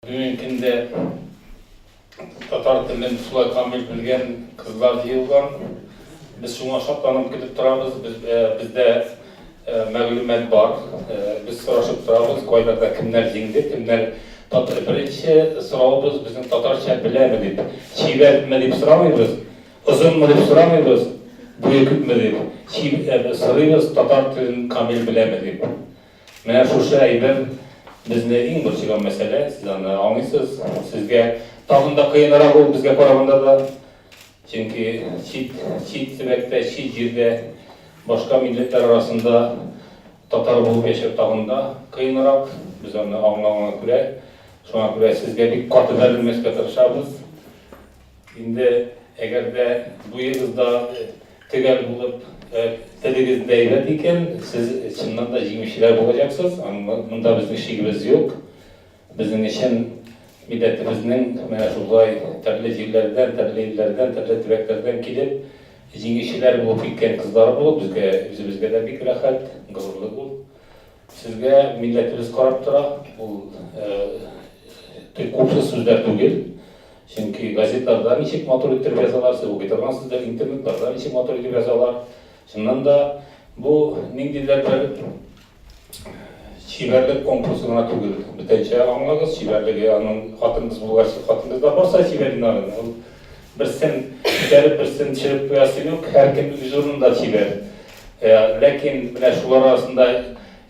Бүгенге көндә татар телен шулай камил белгән кызлар җыелган. Без шуңа шатланып көтеп торабыз. Без, бездә мәгълүмат бар. Без сорашып торабыз, кайларда кемнәр җиңде, кемнәр татар. Беренче соравыбыз безнең татарча беләме дип. Чибәрме дип сорамыйбыз, озынмы дип сорамыйбыз, буе күпме дип. Сорыйбыз, татар телен камил беләме дип. Менә шушы әйбер безне иң борчыган мәсьәлә, сез аны аңлыйсыз. Сезгә тагын да кыенрак ул безгә караганда да. Чөнки чит, чит төбәктә, чит җирдә башка милләтләр арасында татар булып яшәү тагын да кыенрак. Без аны аңлаганга күрә, шуңа күрә сезгә бик каты бәрелмәскә тырышабыз. Инде әгәр дә буегыз да төгәл булып, телегез дә әйбәт икән, сез чыннан да җиңүчеләр булачаксыз. Монда безнең шигебез юк. Безнең өчен милләтебезнең менә шулай төрле җирләрдән, төрле илләрдән, төрле төбәкләрдән килеп, җиңүчеләр булып киткән кызлары булып, безгә үзебезгә дә бик рәхәт, горурлык ул. Сезгә милләтебез карап тора. Ул тик купшы сүзләр түгел. Чөнки газетларда ничек матур иттереп язалар, сез укый торгансыздыр, интернетларда ничек матур итеп язалар. Чыннан да бу ниндидер бер чибәрлек конкурсы гына түгел. Бүтәнчә аңлагыз, чибәрлеге аның хатын-кыз булгач, хатын-кыз да барса чибәр инде аның. Ул берсен күтәреп, берсен төшереп куясы юк, һәркем үз урынында чибәр. Ләкин менә шулар арасында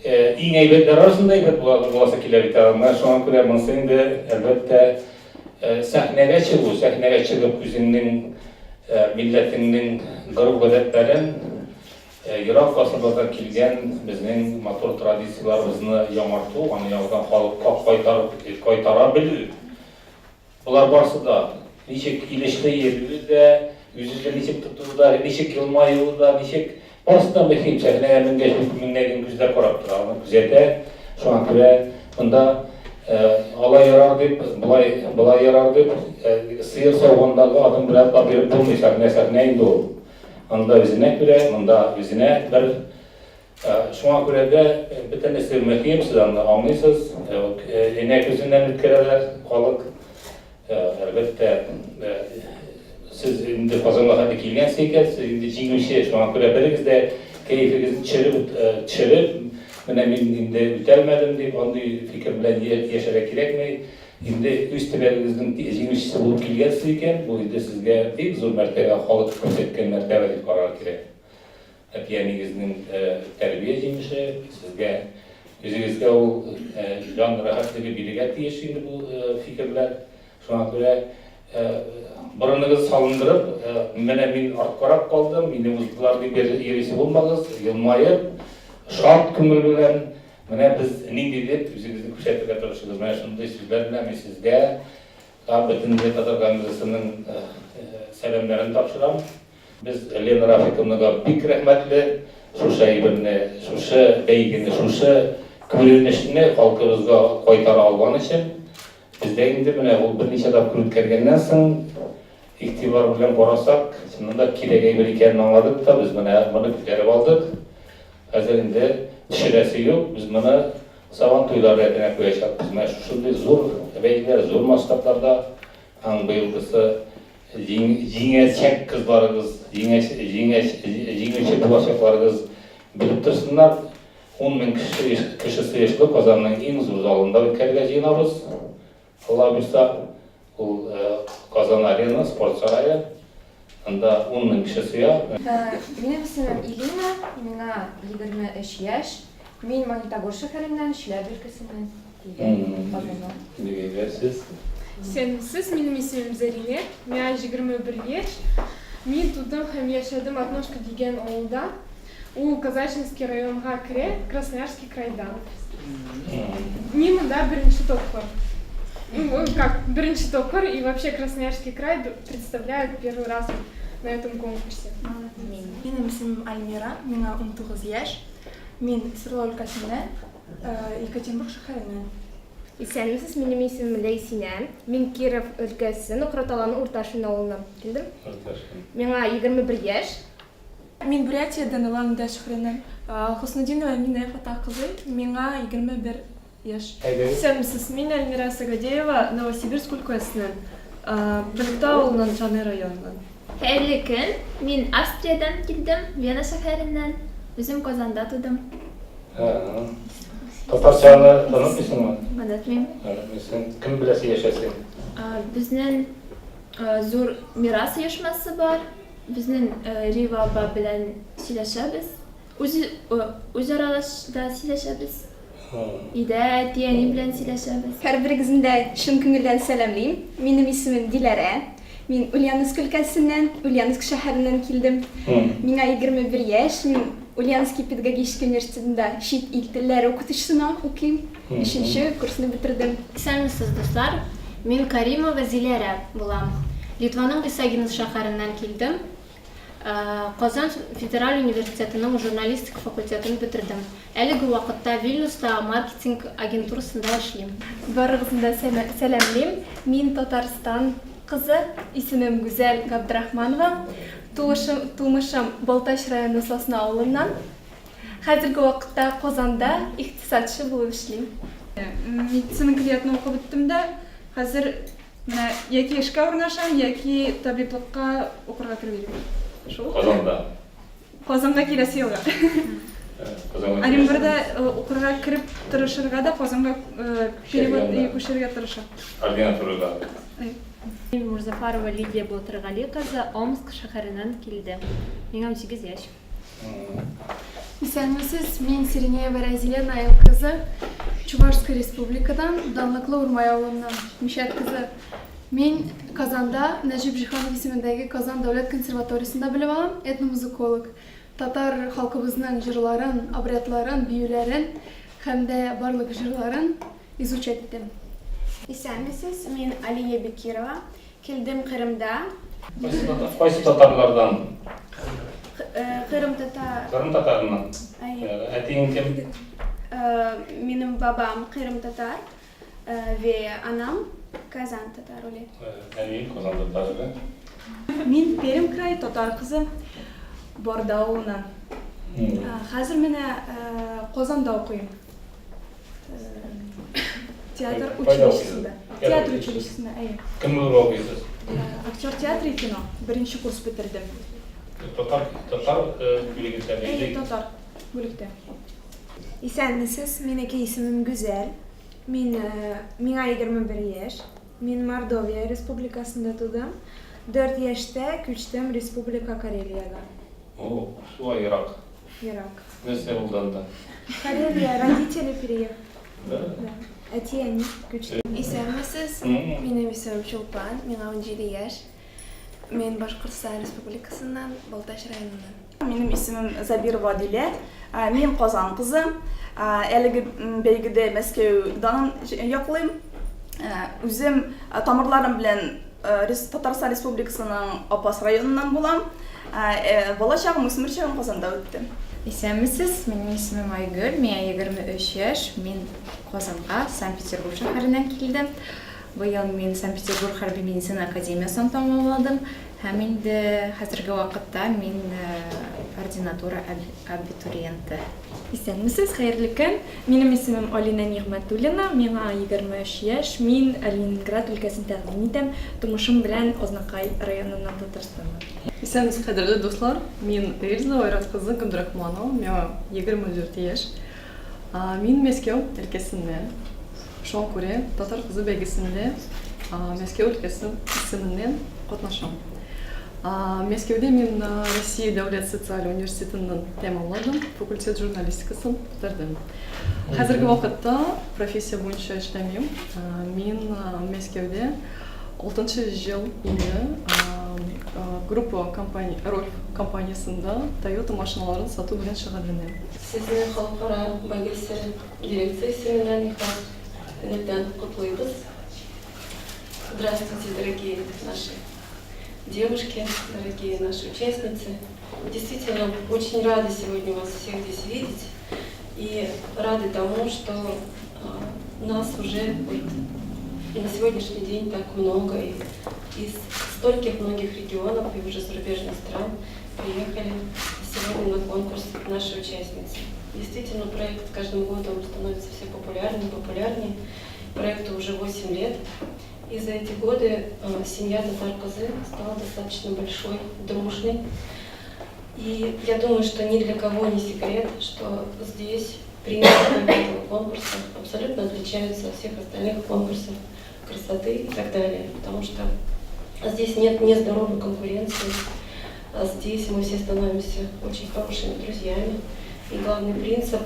иң әйбәтләр арасында әйбәт буласы килә бит. Менә шуңа күрә монысы инде, әлбәттә, сәхнәгә чыгу, сәхнәгә чыгып үзеңнең милләтеңнең гореф-гадәтләрен, ерак гасырлардан килгән безнең матур традицияләребезне яңарту, аны яңадан халыкка кайтарып, кайтара белү. Болар барсы да, ничек килешле йөрүе дә, үз-үзен ничек тотуы да, ничек елмаюы да, ничек, барысы да мөһим. Сәхнәгә менгәч, бит меңләгән күзләр карап тора, аны күзәтә. Шуңа күрә монда алай ярар дип, болай, болай ярар дип, сыер саугандагы адым белән атлап йөреп булмый. Сәхнә сәхнә инде ул. Анда үзенә күрә, монда үзенә бер. Шуңа күрә дә бөтенесе мөһим, сез аны аңлыйсыз. Энә күзеннән үткәрәләр халык. Әлбәттә, сез инде Казанга хәтле килгәнсез икән, сез инде җиңүче. Шуңа күрә берегез дә кәефегезне төшереп, төшереп, менә мин инде үтәлмәдем дип, андый фикер белән яшәргә кирәкми. Инде үз төбәгегезнең җиңүчесе булып килгәнсез икән, бу инде сезгә бик зур мәртәбә, халык күрсәткән мәртәбә дип карарга кирәк. Әти-әнигезнең тәрбия җимеше, сезгә үзегезгә ул җан рәхәтлеге бирергә тиеш инде бу фикерләр. Шуңа күрә борыныгыз салындырып, менә мин арткарак калдым, мине уздылар дип йөрисе булмагыз, елмаеп, шат күңел белән, менә без нинди дип үзегезне күрсәтергә тырышыгыз. Менә шундый сүзләр белән мин сезгә Бөтендөнья татар конгрессының сәламнәрен тапшырам. Без Лена Рафиковнага бик рәхмәтле, шушы әйберне, шушы бәйгене, шушы күренешне халкыбызга кайтара алган өчен. Бездә инде менә ул берничә тапкыр үткәргәннән соң, игътибар белән карасак, чыннан да кирәк әйбер икәнен аңладык та, без менә моны күтәреп алдык. Хәзер инде төшерәсе юк, без моны Сабан туйлары рәтенә куячакбыз. Менә шушындый зур бәйгеләр, зур масштабларда, аның быелгысы Җиңәчәк кызларыгыз, җиңүче булачакларыгыз белеп торсыннар. 10 мең кеше сыешлы Казанның иң зур залында үткәрергә җыенабыз. Алла боерса, ул Казан Арена спорт сарае. Анда 10 мең кеше сыя. Минем исемем Илина, миңа 23 яшь. Мин Магнитогорск шәһәреннән, Чиләбе өлкәсеннән килгән Казаннан. Бик әйбәт, сез? Исәнмесез, минем исемем Зәринә, миңа 21 яшь. Мин тудым һәм яшәдем Отношка дигән авылда. Ул Казачинский районга керә, Красноярский крайда. Мин монда беренче тапкыр. Ну, как, беренче тапкыр и вообще Красноярский край представляют первый раз на этом конкурсе. Минем исемем Альмира, миңа 19 яшь. Мин Свердлов өлкәсеннән, Екатеринбург шәһәреннән. Исәнмесез, минем исемем Ләйсинә. Мин Киров өлкәсе, Нократ-Аланы Урташин авылыннан килдем. Урташин. Миңа 21 яшь. Мин Бурятиядән, Улан-Удэ шәһәреннән. Хуснутдинова Минә Фатах кызы, миңа 21 яшь. Әйдәгез. Исәнмесез, мин Әлмирә Сагадеева, Новосибирск өлкәсеннән, Биектау авылыннан, Җанай районыннан. Хәерле көн! Мин Австриядән килдем, Вена шәһәреннән. Үзем Казанда тудым. Татарчаны онытмыйсыңмы? Онытмыйм. Онытмыйсың. Кем белән сөйләшәсең? Безнең зур мирас оешмасы бар. Безнең Рива апа белән сөйләшәбез. Үз үзара да сөйләшәбез. Өйдә әти-әни белән сөйләшәбез. Һәрберегезне дә чын күңелдән сәламлим. Минем исемем Диләрә. Мин Ульяновск өлкәсеннән, Ульяновск шәһәреннән килдем. Миңа 21 яшь. Мин Ульяновский педагогический университетында чит ил телләре укытучысына укыйм. Өченче курсны бетердем. Исәнмесез, дуслар! Мин Каримова Зиләрә булам. Литваның Висагинас шәһәреннән килдем. Казан федераль университетының журналистика факультетын бетердем. Әлеге вакытта Вильнюста маркетинг агентурасында эшлим. Барыгызны да сәламлим. Мин Татарстан кызы, исемем Гүзәл Габдрахманова. Тумышым, тумышым Балтач районы Сосна авылыннан. Хәзерге вакытта Казанда икътисадчы булып эшлим. Медицина көллиятен укып беттем дә, хәзер Менә яки эшкә урнашам, яки табиблыкка укырга кереп йөрим. Шул. Казанда. Казанга киләсе елга. Казанга. Оренбурда укырга кереп тырышырга да Казанга перевод күчәргә тырышам. Ординатурага. Мин Мурзафарова Лидия Батыргали кызы, Омск шәһәреннән килдем. Миңа 18 яшь. Исәнмесез, мин Сиренеева Рәзилә Наил кызы, Чувашская республикадан, данлыклы Урмай авылыннан, Мишәр кызы. Мин Казанда Нәҗип Җиһанов исемендәге Казан дәүләт консерваториясендә белем алам, этномузыколог. Татар халкыбызның җырларын, обрядларын, биюләрен һәм дә барлык җырларын изучать итәм. Исәнмесез, мин Алия Бекирова, Килдем Кырымда. Кайсы татарлардан? Кырым татар. Кырым татарыннан. Әтиең кем? Минем бабам Кырым татар ве анам Казан татар уле. Әниең Казан татары, да? Мин Пермь крае татар кызы, Барда авылыннан. Хәзер менә Казанда укыйм. Театр училищесында. Театр училищесында, әйе. Кем булып укыйсыз? Актер театра и кино. Беренче курс бетердем. Татар, татар бүлегендә Әйе, татар бүлектә. Исәнмесез, минеке исемем Гүзәл. Мин, миңа 21 яшь. Мин Мордовия Республикасында тудым. 4 яшьтә күчтем Республика Карелиягә. О, шулай ерак. Ерак. Нәрсә булды анда? Карелия, родители переехали. Да? Да. Әти-әни күчте. Исәнмесез, минем исемем Чулпан, миңа 17 яшь. Мин Башкортстан Республикасыннан, Балтач районыннан. Минем исемем Забирова Дилә. Мин Казан кызы. Әлеге бәйгедә Мәскәү данын яклыйм. Үзем тамырларым белән Татарстан Республикасының Апас районыннан булам. Бала чагым, үсмер чагым Казанда үтте. Исәнмесез, минем исемем Айгөл, миңа 23 яшь, мин Казанга, Санкт-Петербург шәһәреннән килдем. Быел мин Санкт-Петербург хәрби медицина академиясен тәмамладым һәм инде хәзерге вакытта мин ординатура абитуриенты. Исәнмесез, хәерле көн! Минем исемем Алинә Нигъмәтуллина, миңа 23 яшь, мин Ленинград өлкәсен тәкъдим итәм, тумышым белән Азнакай районыннан, Татарстаннан. Исәнмесез, кадерле дуслар! Мин Эльза Айрат кызы Габдрахманова, миңа 24 яшь. Мин Мәскәү өлкәсеннән. Шуңа күрә Татар кызы бәйгесендә Мәскәү өлкәсе исеменнән катнашам. Мәскәүдә мин Россия дәүләт социаль университетыннан тәмамладым, факультет журналистикасын бетердем. Хәзерге вакытта профессия буенча эшләмим. Мин Мәскәүдә алтынчы ел инде группа компания, Рольф компаниясендә Toyota машиналарын сату белән шөгыльләнәм. Сезне халыкара бәйгесе дирекция исеменнән ихлас күңелдән котлыйбыз. Здравствуйте, дорогие наши девушки, дорогие наши участницы. Действительно, очень рада сегодня вас всех здесь видеть и рады тому, что нас уже вот на сегодняшний день так много и из стольких многих регионов и уже зарубежных стран приехали сегодня на конкурс наши участницы. Действительно, проект с каждым годом становится все популярнее и популярнее. Проекту уже 8 лет. И за эти годы семья Татар кызы стала достаточно большой, дружной. И я думаю, что ни для кого не секрет, что здесь принципы этого конкурса абсолютно отличаются от всех остальных конкурсов красоты и так далее. Потому что здесь нет нездоровой конкуренции, а здесь мы все становимся очень хорошими друзьями. И главный принцип,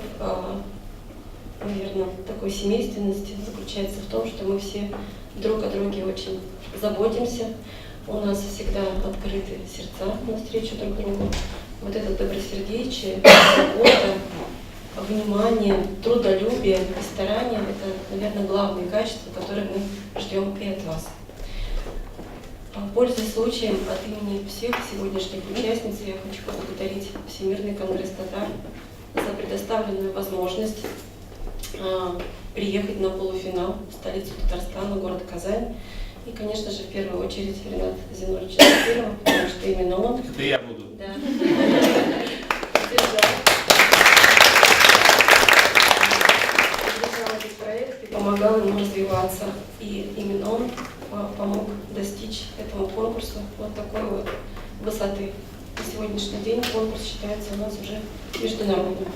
наверное, такой семейственности заключается в том, что мы все друг о друге очень заботимся. У нас всегда открыты сердца навстречу друг другу. Вот это добросердечие, забота, внимание, трудолюбие и старание – это, наверное, главные качества, которые мы ждем и от вас. Пользуясь случаем, от имени всех сегодняшних участниц я хочу поблагодарить Всемирный конгресс татар за предоставленную возможность приехать на полуфинал в столицу Татарстана, город Казань. И, конечно же, в первую очередь Рената Зиновича Закирова, потому что именно он... Это я буду. Да. Держал этот проект и помогал ему развиваться. И именно он помог достичь этому конкурсу вот такой вот высоты. На сегодняшний день конкурс считается у нас уже международным.